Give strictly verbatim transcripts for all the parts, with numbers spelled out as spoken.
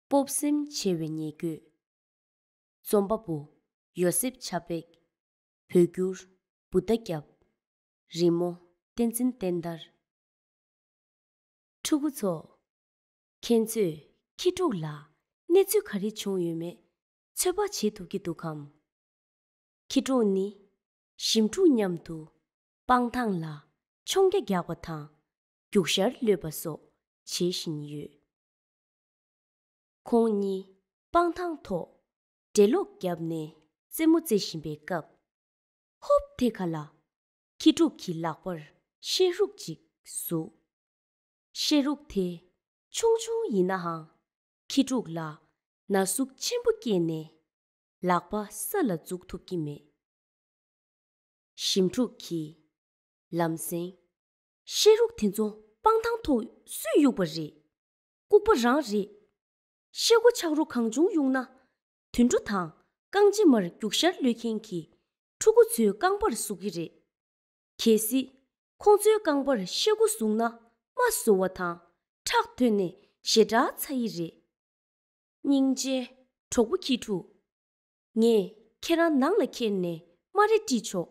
སྤོབས་སེམས་ཆེ་བའི་ཉེ་བཀོད། རྩོམ་པ་པོ། ཡོ་སེབ་ཆ་པེག་བོད་བསྒྱུར། བུདྡྷ་སྐྱབས། རི་མོ། བསྟན་འཛིན་བསྟན་དར། ཕྲུ་གུ་ཚོ། ཁྱེད་ཚོས་ཁྱི་ཕྲུག་ལ་གནས་ཚུལ་ག་རེ་བྱུང་ཡོད་མེད་ཚོད་དཔག་བྱེད་ཐུབ་ཀྱི་འདུག་གམ། ཁྱི་ཕྲུག་ནི་ཞིམ་ཕྲུག་མཉམ་དུ་སྤང་ཐང་ལ་མཆོང་རྒྱ་རྒྱག་པ་དང་རྒྱུག་ཤར་གློད་པ་སོགས་བྱེད་བཞིན་ཡོད། ཁོང་གཉིས་སྤང་ཐང་ཐོག་འགྲེ་ལོག་བརྒྱབ་ནས་རྩེད་མོ་རྩེ་བཞིན་པའི་སྐབས། ཧོབ་དེ་ཁ་ལ་ཁྱི་ཕྲུག་གི་ལག་པར་ཤེལ་རུག་ཅིག་ཟུག་ཤེལ་རུག་དེ་ཆུང་ཆུང་ཡིན་ནའང་ཁྱི་ཕྲུག་ལ་ན་ཟུག་ཆེན་པོ་སྐྱེས་ནས་ལག་པ་ས་ལ་འཛུགས་ཐུབ་ཀྱི་མེད། ཞིམ་ཕྲུག་གིས། ལམ་སེང་། ཤེལ་རུག་དེ་ཚོ་སྤང་ཐང་ཐོག་སུས་གཡུགས་པ་རེད། ལྐུགས་པ་རང་རེད། ཤེལ་སྒོ་ཆག་རོ་གང་བྱུང་གཡུགས་ན། དུད་འགྲོ་དང་རྐང་རྗེས་མར་རྒྱུག་ཤར་གློད་མཁན་གྱི་ཕྲུ་གུ་ཚོའི་རྐང་པར་ཟུག་གི་རེད། གལ་སྲིད་ཁོང་ཚོའི་རྐང་པར་ཤེལ་སྒོ་ཟུག་ན་རྨ་བཟོ་བ་དང་ཁྲག་ཐོན་ནས་ཞེ་དྲག་ཚ་ཡི་རེད། སྙིང་རྗེ། གྲོགས་པོ་ཁྱི་ཕྲུག་ངས་ཁྱེད་རང་ནང་ལ་ཁྱེར་ནས་རྨ་རས་དཀྲིས་ཆོག་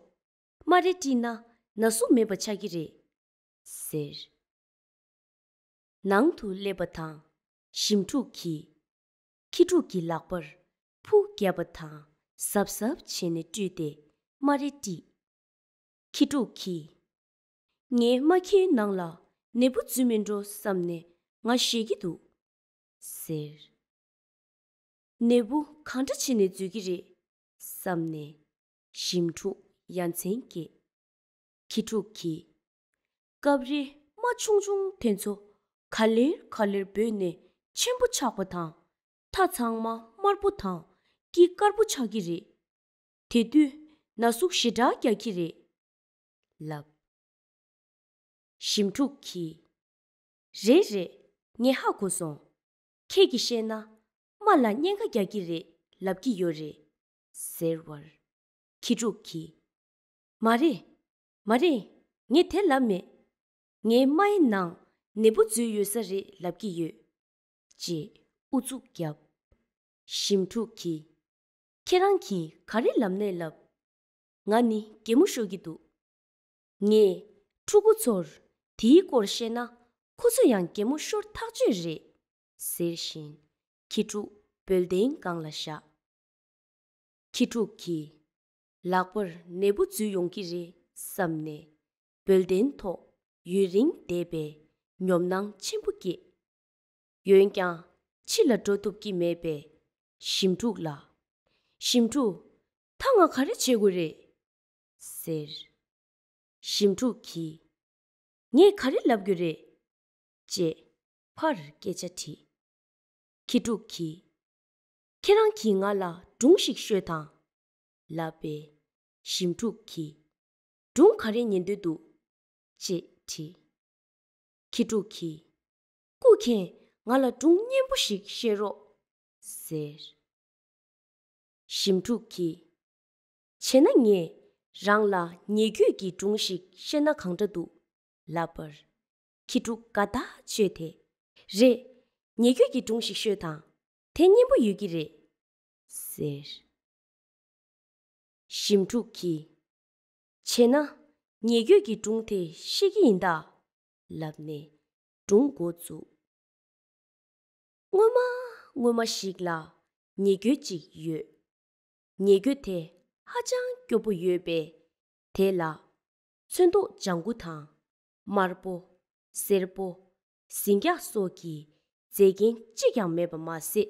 རྨ་རས་དཀྲིས་ན་ན་ཟུག་མེད་པ་ཆགས་ཀྱི་རེད། ཟེར། ནང་དུ་སླེབས་པ་དང་ཞིམ་ཕྲུག་གིས་ཁྱི་ཕྲུག་གི་ལག་པར་ཕུ་བརྒྱབ་པ་དང་གཟབ་གཟབ་བྱས་ནས་བཀྲུས་ཏེ་རྨ་རས་དཀྲིས། ཁྱི་ཕྲུག་གིས། ངའི་རྨ་ཁྱིའི་ནང་ལ་ནད་འབུ་འཛུལ་མེད་འགྲོ་བསམ་ནས་ང་ཞེད་ཀྱི་འདུག་ཟེར། ནད་འབུ་གང་འདྲ་བྱས་ནས་འཛུལ་གྱི་རེད་བསམ་ནས་ཞིམ་ཕྲུག་ཡ་མཚན་སྐྱེས། ཁྱི་ཕྲུག་གིས། སྐབས་རེ་རྨ་ཆུང་ཆུང་དེ་ཚོ་ག་ལེར་ག་ལེར་བུད་ནས་ཆེན་པོ་ཆགས་པ་དང་མཐའ་ཚང་མ་དམར་པོ་དང་སྐྱི་དཀར་པོ་ཆགས་ཀྱི་རེད། དེ་དུས་ན་ཟུག་ཞེ་དྲག་རྒྱག་གི་རེད། ལབ། ཞིམ་ཕྲུག་གིས། རེད་རེད། ངས་ཧ་གོ་སོང་། ཁྱེད་ཀྱིས་བཤད་ན་རྨ་ལ་གཉན་ཁ་རྒྱག་གི་རེད་ལབ་ཀྱི་ཡོད་རེད། ཟེར་བར། ཁྱི་ཕྲུག་གིས། མ་རེད། མ་རེད། ངས་དེ་ལབ་མེད། ངའི་རྨའི་ནང་ནད་འབུ་འཛུལ་ཡོད་ས་རེད་ལབ་ཀྱི་ཡོད། ཅེས་ཨུ་ཚུགས་བརྒྱབ། ཞིམ་ཕྲུག་གིས། ཁྱེད་རང་གིས་ག་རེ་ལབ་ནས་ལབ། ང་ནི་གད་མོ་ཤོར་གྱི་འདུག་ངས་ཕྲུ་གུ་ཚོར་དེའི་སྐོར་བཤད་ན་ཁོ་ཚོ་ཡང་གད་མོ་ཤོར་ཐག་ཆོད་རེད། ཟེར་བཞིན་ཁྱི་ཕྲུག་འབོལ་གདན་སྒང་ལ་བཞག་ཁྱི་ཕྲུག་གིས་ལག་པར་ནད་འབུ་འཛུལ་ཡོང་གི་རེད་བསམ་ནས་འབོལ་གདན་ཐོག་ཡུན་རིང་བསྡད་པས་ཉོབ་སྣང་ཆེན་པོ་སྐྱེས། འོན་ཀྱང་ཕྱི་ལ་འགྲོ་ཐུབ་ཀྱི་མེད་པས་ཞིམ་ཕྲུག་ལ། ཞིམ་ཕྲུག་ད་ང་ག་རེ་བྱེད་དགོས་རེད། ཟེར། ཞིམ་ཕྲུག་གིས། ངས་ག་རེ་ལབ་དགོས་རེད། ཅེས་ཕར་སྐད་ཆ་དྲིས། ཁྱི་ཕྲུག་གིས། ཁྱེད་རང་གིས་ང་ལ་སྒྲུང་ཞིག་ཤོད་དང་། ལབ་པས་ཞིམ་ཕྲུག་གིས། སྒྲུང་ག་རེ་ཉན་འདོད་འདུག་ཅེས་དྲིས། ཁྱི་ཕྲུག་གིས། སྐུ་མཁྱེན། ང་ལ་སྒྲུང་སྙན་པོ་ཞིག་བཤད་རོགས། ཟེར། ཞིམ་ཕྲུག་གིས། བྱས་ན་ངས་རང་ལ་ཉེ་བཀོད་ཀྱི་སྒྲུང་ཞིག་བཤད་ན་གང་འདྲ་འདུག་ལབ་པར། ཁྱི་ཕྲུག་དགའ་ཐག་ཆོད་དེ། རེད། ཉེ་བཀོད་ཀྱི་སྒྲུང་ཞིག་ཤོད་དང་། དེ་སྙན་པོ་ཡོད་ཀྱི་རེད། ཟེར། ཞིམ་ཕྲུག་གིས། བྱས་ན་ཉེ་བཀོད་ཀྱི་སྒྲུང་དེ་ཤེས་ཀྱི་ཡིན་ད། ལབ་ནས་སྒྲུང་འགོ་བཙུགས། སྔོན་མ་སྔོན་མ་ཞིག་ལ་ཉེ་བཀོད་ཅིག་ཡོད། ཉེ་བཀོད་དེ་ཧ་ཅང་སྐྱོ་པོ་ཡོད་པས་དེ་ལ་ཚོན་མདོག་ལྗང་ཁུ་དང་། དམར་པོ། སེར་པོ། ཟིང་སྐྱག་སོགས་ཀྱི་མཛེས་རྒྱན་གཅིག་ཀྱང་མེད་པ་མ་ཟད།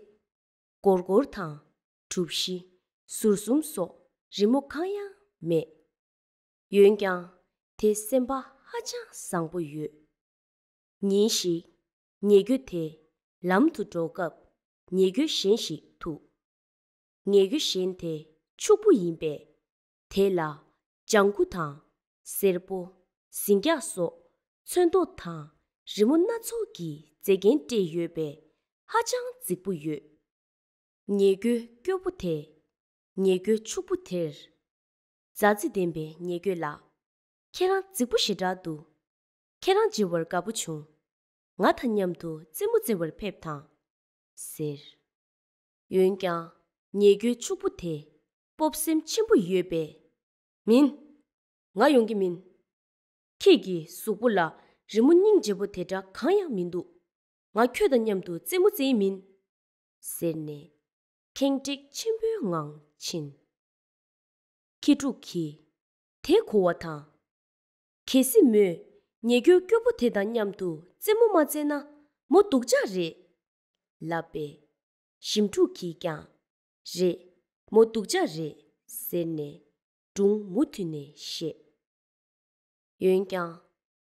སྒོར་སྒོར་དང་གྲུ་བཞི། ཟུར་གསུམ་སོགས་རི་མོ་གང་ཡང་མེད། འོན་ཀྱང་དེ་སེམས་པ་ཧ་ཅང་བཟང་པོ་ཡོད། ཉིན་ཞིག་ཉེ་བཀོད་དེ་ལམ་དུ་འགྲོ་སྐབས་ཉེ་བཀོད་གཞན་ཞིག་ཐུག་ཉེ་བཀོད་གཞན་དེ་ཕྱུག་པོ་ཡིན་པས། དེ་ལ་ལྗང་ཁུ་དང་སེར་པོ། ཟིང་སྐྱག་སོགས་ཚོན་མདོག་དང་རི་མོ་སྣ་ཚོགས་ཀྱི་མཛེས་རྒྱན་སྤྲས་ཡོད་པས་ཧ་ཅང་རྫིག་པོ་ཡོད། ཉེ་བཀོད་སྐྱོ་པོ་དེས་ཉེ་བཀོད་ཕྱུག་པོ་དེར། མཛའ་བརྩེ་ལྡན་པའི་ཉེ་བཀོད་ལགས། ཁྱེད་རང་རྫིག་པོ་ཞེ་དྲག་འདུག་ཁྱེད་རང་མཇལ་བར་དགའ་པོ་བྱུང་། ང་དང་མཉམ་དུ་རྩེད་མོ་རྩེ་བར་ཕེབས་དང་། ཟེར། འོན་ཀྱང་ཉེ་རྒྱུའི་ཕྱུག་པོ་དེ་སྤོབས་སེམས་ཆེན་པོ་ཡོད་པས། མིན། ང་ཡོང་གི་མིན། ཁྱེད་ཀྱི་གཟུགས་པོ་ལ་རི་མོ་སྙིང་རྗེ་པོ་དེ་འདྲ་གང་ཡང་མི་འདུག་ང་ཁྱོད་དང་མཉམ་དུ་རྩེད་མོ་རྩེ་ཡི་མིན། ཟེར་ནས་ཁེངས་དྲེགས་ཆེན་པོའི་ངང་ཕྱིན། ཁྱི་ཕྲུག་གིས་དེ་གོ་བ་དང་། གལ་སྲིད་མོས་ཉེ་རྒྱུའི་སྐྱོ་པོ་དེ་དང་མཉམ་དུ་རྩེད་མོ་མ་རྩེས་ན་མོ་སྡུག་ཅག་རེད། ལབ་པས། ཞིམ་ཕྲུག་གིས་ཀྱང་། རེད། མོ་སྡུག་ཅག་རེད། ཟེར་ནས་སྒྲུང་མུ་མཐུད་ནས་བཤད། འོན་ཀྱང་།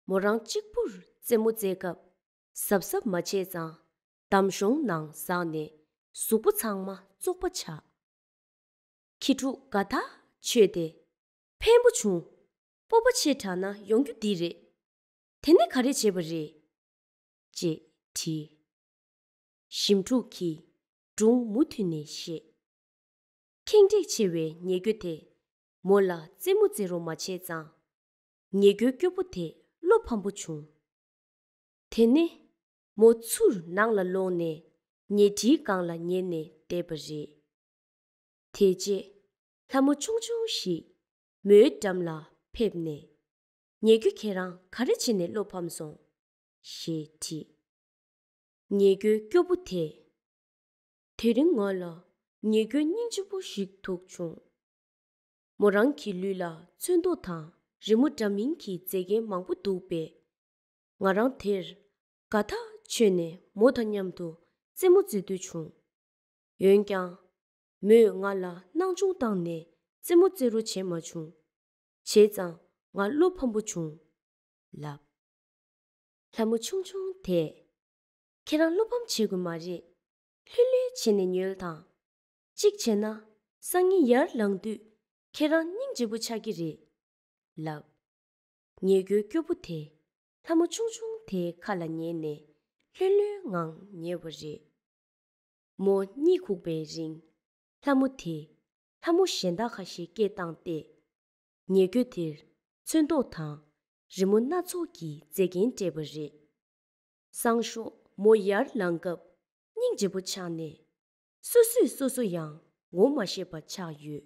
མོ་རང་གཅིག་པུར་རྩེད་མོ་རྩེ་སྐབས་གཟབ་གཟབ་མ་བྱས་ཙང་འདམ་གཞོང་ནང་ཟགས་ནས་གཟུགས་པོ་ཚང་མ་བཙོག་པ་ཆགས། ཁྱི་ཕྲུག་དགའ་ཐག་ཆོད་དེ། ཕན་པོ་བྱུང་། སྤོབས་པ་ཆེ་དྲགས་ན་ཡོང་རྒྱུ་འདི་རེད། དེ་ནས་ག་རེ་བྱས་པ་རེད། ཅེས་དྲིས། ཞིམ་ཕྲུག་གིས་སྒྲུང་མུ་མཐུད་ནས་བཤད། ཁེངས་དྲེགས་ཆེ་བའི་ཉེ་རྒྱུ་དེ་མོ་ལ་རྩེད་མོ་རྩེ་རོགས་མ་བྱས་ཙང་། ཉེ་རྒྱུའི་སྐྱོ་པོ་དེ་བློ་ཕམ་པོ་བྱུང་། དེ་ནས་མོ་ཚུར་ནང་ལ་ལོག་ནས་ཉལ་ཁྲིའི་སྒང་ལ་ཉལ་ནས་བསྡད་པ་རེད། དེ་རྗེས་ལྷ་མོ་ཆུང་ཆུང་ཞིག་མོའི་འགྲམ་ལ་ཕེབས་ནས། ཉེ་རྒྱུ་ཁྱེད་རང་ག་རེ་བྱས་ནས་བློ་ཕམ་སོང་། ཞེས་དྲིས། ཉེ་རྒྱུའི་སྐྱོ་པོ་དེས། དེ་རིང་ང་ལ་ཉེ་རྒྱུའི་སྙིང་རྗེ་པོ་ཞིག་ཐུག་བྱུང་། མོ་རང་གི་ལུས་ལ་ཚོན་མདོག་དང་རི་མོ་འདྲ་མིན་གྱི་རྫས་མཁན་མང་པོ་འདུག་པས། ང་རང་དེར་དགའ་ཐག་ཆོད་ནས་མོ་དང་མཉམ་དུ་རྩེད་མོ་རྩེ་འདོད་བྱུང་། འོན་ཀྱང་། མོས་ང་ལ་སྣང་ཆུང་བཏང་ནས་རྩེད་མོ་རྩེ་རོགས་བྱས་མ་བྱུང་། བྱས་ཙང་ང་བློ་ཕམ་པོ་བྱུང་། ལབ། ལྷ་མོ་ཆུང་ཆུང་དེས། ཁྱེད་རང་བློ་ཕམ་བྱེད་དགོས་མ་རེད། ལྷོད་ལྷོད་བྱས་ནས་ཉལ་དང་། གཅིག་བྱས་ན་སང་ཉིན་ཡར་ལངས་དུས་ཁྱེད་རང་སྙིང་རྗེ་པོ་ཆགས་ཀྱི་རེད། ལབ། ཉེ་རྒྱུའི་སྐྱོ་པོ་དེ་ལྷ་མོ་ཆུང་ཆུང་དེའི་ཁ་ལ་ཉལ་ནས་ལྷོད་ལྷོད་ངང་ཉལ་བ་རེད། མོ་གཉིད་ཁུག་པའི་རིང་། ལྷ་མོ་དེས་ལྷ་མོ་གཞན་དག་ཁ་ཤས་སྐད་བཏང་སྟེ། ཉེ་རྒྱུ་དེར་ཚོན་མདོག་དང་རི་མོ་སྣ་ཚོགས་ཀྱི་རྫས་མཁན་སྤྲད་པ་རེད། སང་ཞོགས་མོ་ཡར་ལངས་སྐབས་སྙིང་རྗེ་པོ་ཆགས་ནས། སོ་སོས་སོ་སོ་ཡང་ངོ་མ་ཤེས་པ་ཆགས་ཡོད།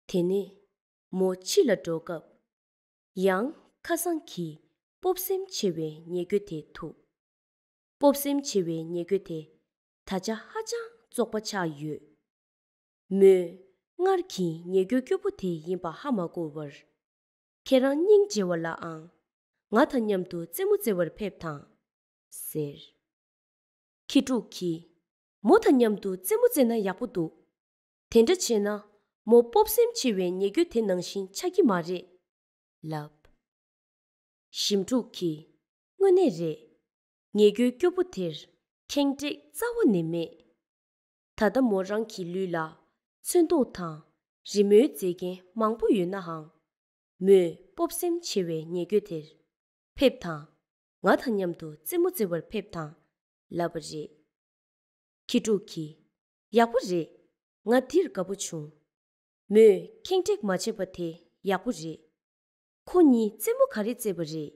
དེ་ནས་མོ་ཕྱི་ལ་འགྲོ་སྐབས། ཡང་ཁ་སང་གི་སྤོབས་སེམས་ཆེ་བའི་ཉེ་རྒྱུ་དེ་ཐུག་སྤོབས་སེམས་ཆེ་བའི་ཉེ་རྒྱུ་དེ་ད་ཆ་ཧ་ཅང་བཙོག་པ་ཆགས་ཡོད། མོས་སྔར་གྱི་ཉེ་རྒྱུ་སྐྱོ་པོ་དེ་ཡིན་པ་ཧ་མ་གོ་བར། ཁྱེད་རང་སྙིང་རྗེ་བ་ལ་ཨང་། ང་དང་མཉམ་དུ་རྩེད་མོ་རྩེ་བར་ཕེབས་དང་། ཟེར། ཁྱི་ཕྲུག་གིས། མོ་དང་མཉམ་དུ་རྩེད་མོ་རྩེ་ན་ཡག་པོ་འདུག་དེ་འདྲ་བྱས་ན་མོ་སྤོབས་སེམས་ཆེ་བའི་ཉེ་རྒྱུ་དེ་ནང་བཞིན་ཆགས་ཀྱི་མ་རེད། ལབ། ཞིམ་ཕྲུག་གིས། དངོས་གནས་རེད། ཉེ་རྒྱུའི་སྐྱོ་པོ་དེར་ཁེངས་དྲེགས་རྩ་བ་ནས་མེད། ད་ལྟ་མོ་རང་གི་ལུས་ལ་ཚོན་མདོག་དང་རི་མོའི་རྫས་མཁན་མང་པོ་ཡོད་ནའང་། མོས་སྤོབས་སེམས་ཆེ་བའི་ཉེ་རྒྱུ་དེར་ཕེབས་དང་། ང་དང་མཉམ་དུ་རྩེད་མོ་རྩེ་བར་ཕེབས་དང་། ལབ་པ་རེད། ཁྱི་ཕྲུག་གིས། ཡག་པོ་རེད། ང་འདིར་དགའ་པོ་བྱུང་། མོས་ཁེངས་དྲེགས་མ་བྱས་པ་དེ་ཡག་པོ་རེད། ཁོ་གཉིས་རྩེད་མོ་ག་རེ་རྩེས་པ་རེད།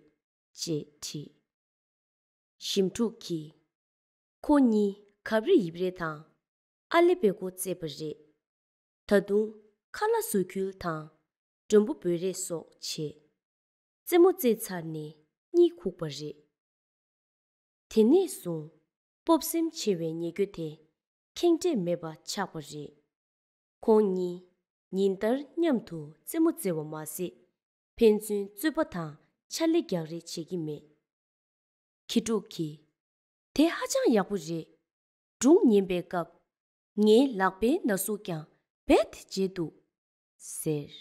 ཅེས་དྲིས། ཞིམ་ཕྲུག་གིས། ཁོ་གཉིས་གབ་རེ་ཡིབ་རེ་དང་ཨ་ལེ་བེ་ཀོ་རྩེས་པ་རེད། ད་དུང་ཁ་ལག་བཟོ་ཁུལ་དང་མགྲོན་པོ་འབོད་རེས་སོགས་བྱས། རྩེད་མོ་རྩེས་ཚར་ནས་གཉིད་ཁུག་པ་རེད། དེ་ནས་བཟུང་སྤོབས་སེམས་ཆེ་བའི་ཉེ་རྒྱུ་དེ་ཁེངས་དྲེགས་མེད་པ་ཆགས་པ་རེད། ཁོང་གཉིས་ཉིན་ལྟར་མཉམ་དུ་རྩེད་མོ་རྩེ་བ་མ་ཟད། ཕན་ཚུན་རྩོད་པ་དང་ཕྱག་ལས་རྒྱག་རེས་བྱེད་ཀྱི་མེད། ཁྱི་ཕྲུག་གིས། དེ་ཧ་ཅང་ཡག་པོ་རེད། སྒྲུང་ཉན་པའི་སྐབས། ངའི་ལག་པའི་ན་ཟུག་ཀྱང་རྦད་དེ་བརྗེད་འདུག་ཟེར།